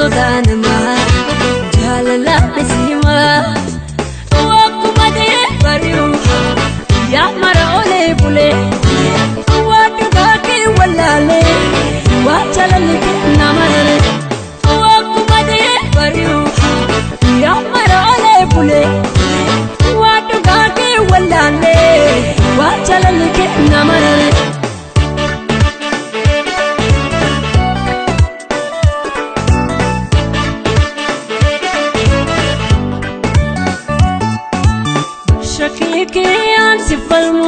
Sodaa namaa jaalala miti himaa. Akkuma ta'e bari'u yaa mara olee bulee waa dhugaa kee wallaalee waa jaalalli kee nama rare. Akkuma ta'e bari'u yaa mara olee bulee waa dhugaa kee wallaalee waa jaalalli kee nama rare. Shakkii aan si falmu,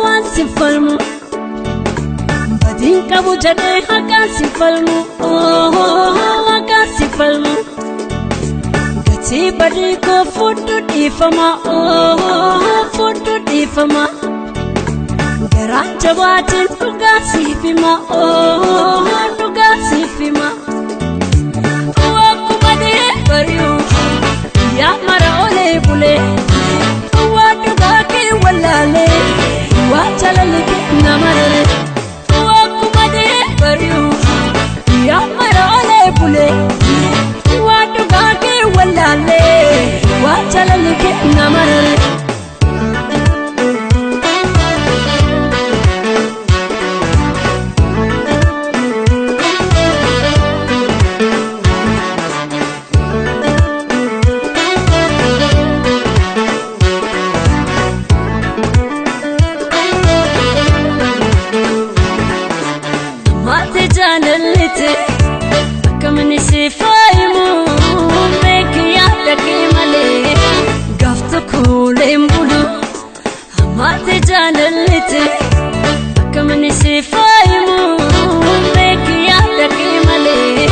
waan si falmu. Badiin qabu jedhee haqaan si falmu, haqaan si falmu. Gatii badii koo fudhu dhiifama, fudhu dhiifama. Garaan jabaatiin dhugaa siif hima, dhugaa siif hima. Akkuma ta'e bari'u yaa mara olee bulee waa dhugaa kee wallaalee waa jaalalli kee nama rare. Akkuma ta'e bari'u yaa mara olee bulee waa dhugaa kee wallaalee waa jaalalli kee nama rare. Maati jaalallite akkamini si faayimu beeki yaada kee malee gaaf tokko leen bulu. Maati jaalallite akkamini si faayimu beeki yaada kee malee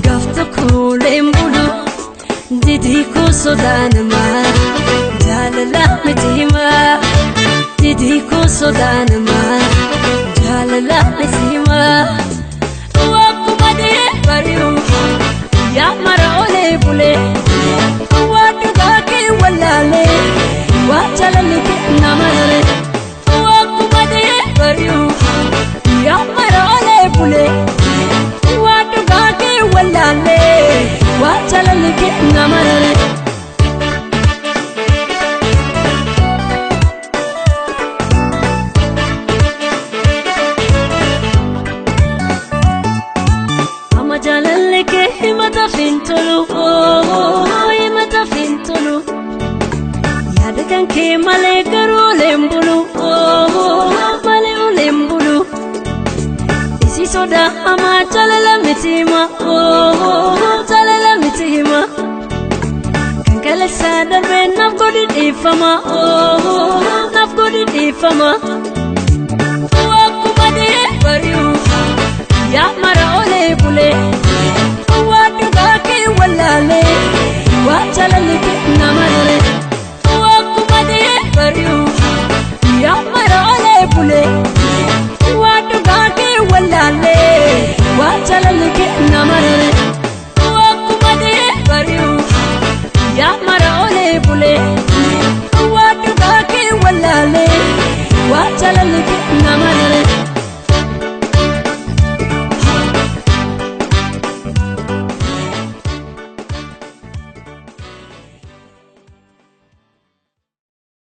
gaaf tokko leen bulu. Didii koo sodaa namaa jaalala miti himaa. Didii koo sodaa namaa jaalala miti himaa. Akkuma ta'e bari'u yaa mara olee bulee waa dhugaa kee wallaalee waa jaalalli kee nama rare. Akkuma ta'e bari'u yaa mara olee bulee waa dhugaa kee wallaalee waa jaalalli kee nama rare. Amma jaalalli kee himata fintolu, himata fintolu. Yaada kan kee malee garuu oleen bulu, malee oleen bulu. Isi sodaa hamaa jaalala miti hima, jaalala miti hima. Kan kaleessaa darbee naaf godhi dhiifama, naaf godhi dhiifama. Akkuma ta'e bari'u yaa mara olee bulee waa dhugaa kee wallaalee waa jaalalli kee nama rare. Akkuma ta'e bari'u yaa mara olee bulee waa dhugaa kee wallaalee waa jaalalli kee nama rare. Akkuma ta'e bari'u yaa mara olee bulee waa dhugaa kee wallaalee waa jaalalli kee nama rare.